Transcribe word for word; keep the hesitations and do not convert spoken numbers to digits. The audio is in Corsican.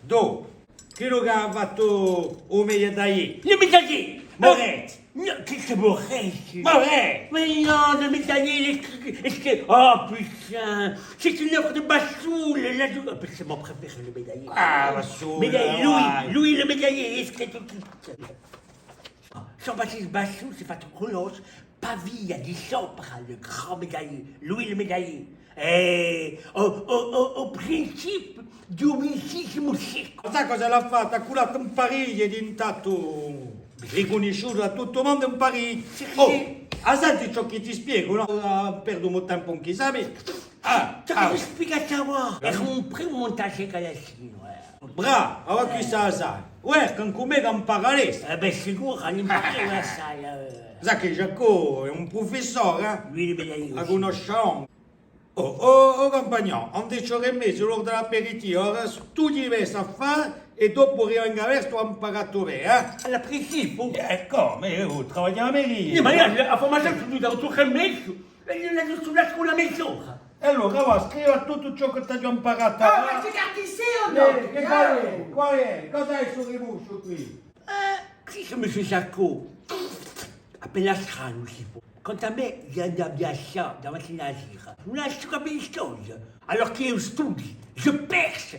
Dò, quellu chì hà fattu u médaillé. Le médaillé! Moretti! Nò, chì hè Moretti? Moretti! Ma nò, le médaillé, est-ce que, oh putain, c'est une œuvre de Bassoul, là, je, oh, c'est mon préféré, le médaillé. Ah, Bassoul, médaillé, Louis, Louis le médaillé, est-ce que tu, tu, Jean-Baptiste Bassoul s'hè fattu cunnosce par via di s'opera, le grand médaillé, Louis le médaillé, eh, au, au, au, au principe du vintième siècle. Ma sai cosa l'hà fattu? Hà cullatu in Parigi, hè diventatu ricunnisciutu da tuttu u mondu in Parigi. Sì, sì. Oh, a senti ciò chì ti spiegu, nò? Ah, perdu u mo tempu ancu chì sai. Ah, ciò chì ti spiegu à tè, era un primu montaggé clandestinu, eh. Bravo, avà quì sai. Uè, chì ancu mè ch'ampara l'estru. Eh bè, sicuru, ampara assai, eh. Sai chì Jacques hè un prufissore, eh? Lui, lui, lui. A cunnosciu. Oh, oh, oh, compagnon, indeci ore è mezu, l'ora di l'aperitivu, ora studi bè st'affare è dopu rivengu versu tù amparatu bè, eh? À l'aperitivu? Eh, cumu? Eiu travagliu à a meria. Eh, ma eiu, a furmazione, sò venutu à ottu ore è mezu. È eiu l'aghju studiatu cù una mez'ora. È allora, và, scrivi tuttu ciò chì t'aghju amparatu, ah, eh? Ma chì carta sì o nò? Eh, chì quale hè? Quale hè? Cosa hè stu rimusciu quì? Eh, sì, signor Monsieur Jacquot. Appena stranu, si pò. Quant'à mè, eiu andava à viaghjà davanti à a sera. Ùn lasciu capì i scosi. Alors chì eiu studiu, je perce.